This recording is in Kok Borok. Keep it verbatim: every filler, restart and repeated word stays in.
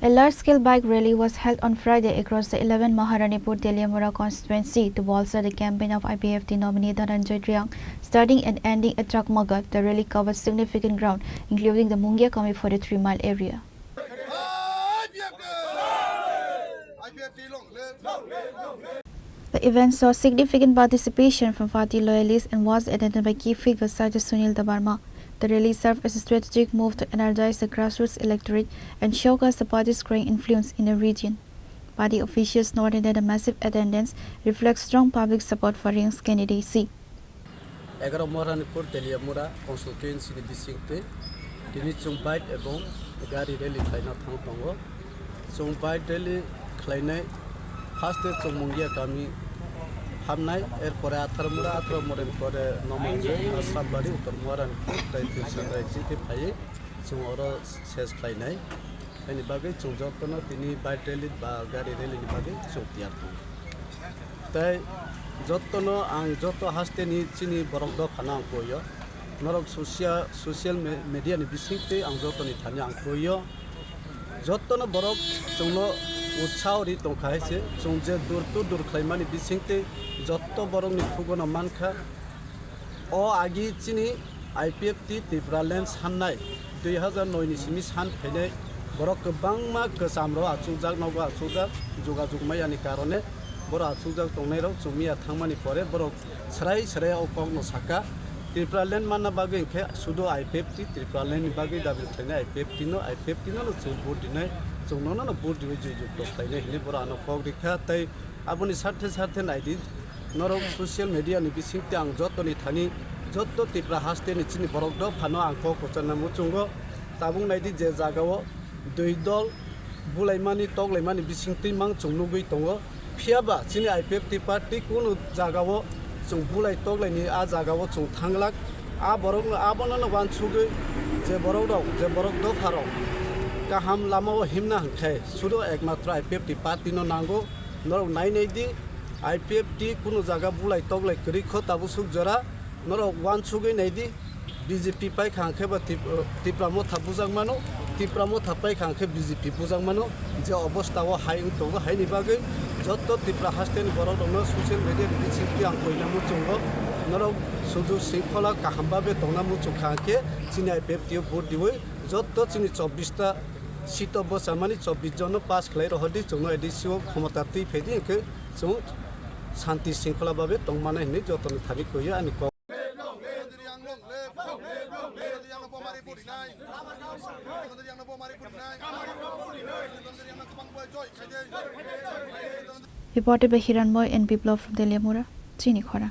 A large-scale bike rally was held on Friday across the eleven Maharanipur Teliamura constituency to bolster the campaign of I P F T nominee Dhananjay Reang, starting and ending at Chakmagat. The rally covered significant ground, including the Mungia Kami forty-three mile area. The event saw significant participation from party loyalists and was attended by key figures such as Sunil Debbarma. The rally served as a strategic move to energize the grassroots electorate and showcase the party's growing influence in the region. Party officials noted that the massive attendance reflects strong public support for Reang's candidacy. Egaroh Maharanipur Teliamura constituency ni bisingtwi tini chwng bike ebong gari rally khlaina thang tongo. Chwng bike rally khlainai first day chwng Mungia kami hamnai, erpore Atharmura, Atharmura ni pore Nomanjoi, Asrambari, Uttor Maharanipur, tei Pilsangrai chikhe phaiwi chwng oro ses khlainai. Haini bagwi chwng jotono tini bike rally ba gari rally ni bagwi chwng tiyar tongo. Tei jotono ang joto haste ni chini borok dophano ang koio. Norok social, social me-, media ni bisingtwi ang jotoni thani ang koio. Jotono borok chwngno utsaho ri tongkha hai se, chwng je dur tu dur khlaimani bisingtwi joto borokni khugono mankha. O agi chini I P F T Tipraland sannai dui hazar noi ni simi san phainai borok kwbangma kwcham rok achukjak, nogo achukjak, jogajog maya ni karone borok achukjak tongnai rok chwng miya thangmani pore borok srai srai o kok no saka. Tipraland manna bagwi hinkhe sudo I P F T Tipraland ni bagwi dabi khlainai I P F T no, I P F T no no chwng vote rinai, chwng nono no vote riwi jui jukto khlainai hinwi borok ano kok rikha tei Aboni sarthe sarthe naidi, norok social media ni bisingtwi ang jotoni thani, joto Tipra haste ni chini borok dophano ang kok kwcharna muchungo. Tabuk naidi je jagao dui dol bulaimani toklaimani bisingtwi mang chwng nugwi tongo. Phiyaba chini I P F T party kunu jagao chwng bulai toklaini a jagao chwng thanglak. A borokno, abono no uansugwi je borok rok, je borok dopha rok kaham lamao himna hwnkhe sudo ekmatro I P F T party no nango. Norok nai nai di, I P F T kunu jaga bulai toklai kwrwi kho tabuk suk jora. Norok uansugwi nai di, B J P paikha hwnkhe ba Tip-, Tipra Motha bujak mano, Tipra Motha paikha hwnkhe B J P bujak mano. Je obostha o hai wng tongo, haini bagwi joto Tipra haste ni borok rokno social media ni bisingtwi ang koina muchungo. Norok suju singkhola kaham babe tongna muchung kha hwnkhe chini I P F T o vote diwi joto chini chobbish ta seat o bwchamani chobbish jon no pass khlai rohor di, chwngno A D C o khomota twi phai di, hwnkhe chwng shanti singkhola babe tongmana hinwi jotoni thani koi ani kok. Reported by Hiranmoy and Biplab from Teliamura, Chini Khorang.